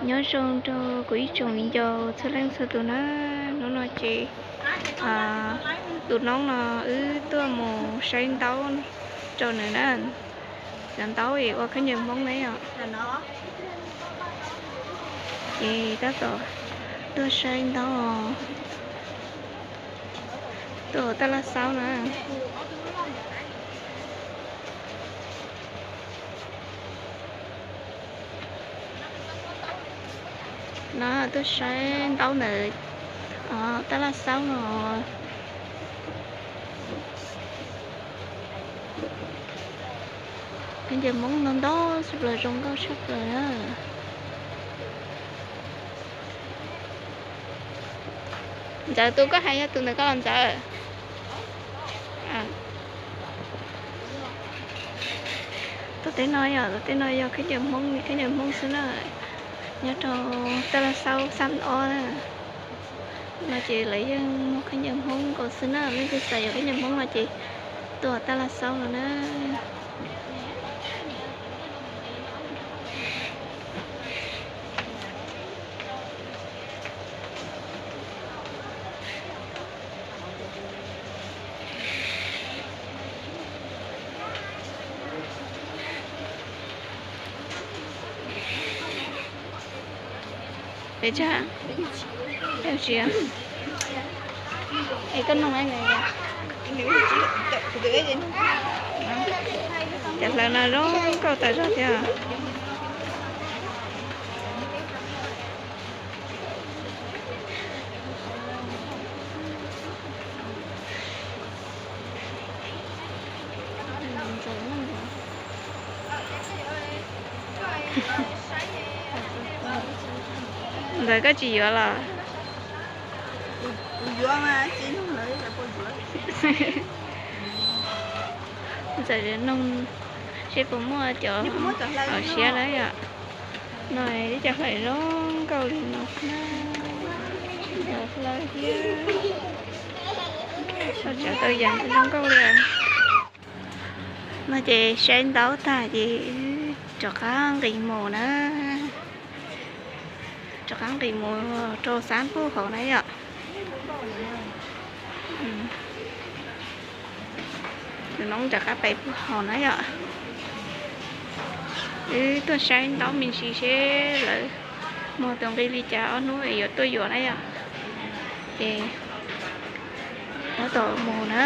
Nyob zoo rau kuv ib tsoom viv ncaus txhua leej txhua tus na. Hnub no ces tus noob no wb tuaj mus saib ntaub rau nws na. Cov ntaub es ua khaub ncaws Hmoob na yom. Ces tab tom tuaj saib ntaub, tuaj ua taj laj xaub na. No tuaj saib ntaub ntawm taj laj xaub no. Khaub ncaws Hmoob ntau ntau tshaj plaws, zoo nkauj tshaj plaws na. Ntxawm, tus koj hais yog tus ntawm ko los Ntxawm? Tus teb no yog, tus teb no yog khaub ncaws Hmoob, khaub ncaws Hmoob xwb na. Nyob rau taj laj xaub xab ob na. No ces lawv yeej muag khaub ncaws Hmoob nkaus xwb na, leej twg xav yuav khaub ncaws Hmoob no ces tuaj taj laj xaub no na. Peb tsam, peb tsis, es koj nug, cov hlaws no zoo nkauj tas zog thiab. Ntxawm, koj tsis yuav los? Ntxawm nug seb puas muaj cov hauv siab na yom. No ib co hlaws zoo nkauj li no, cov hlaws thiab tsav tau yam zoo nkauj li. No ces saib ntaub tag ces rov qab nqis mus na. Rov qab nqis mus rau xab pub hauv na yom. Tus noob rov qab pais pub hauv na yom. Wb tuaj saib ntaub me ntsis seb lawv muag tus nqi li cas, ob hnub yuav tuaj yuav na yom. Ces tab tom mus na.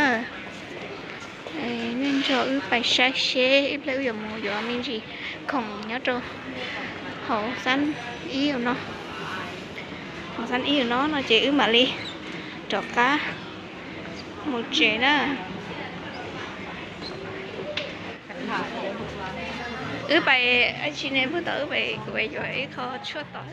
Nej nrog wb pais saib seb ib pliag wb yuav mus yuav me ntsis khoom nyob rau hauv xab ib no. Hauv xab ib no no ces wb mam li rov qab mus tsev na. Wb pais, tsis ne, puag tom wb pais, kuv pais yuav ib qho tshuaj tom.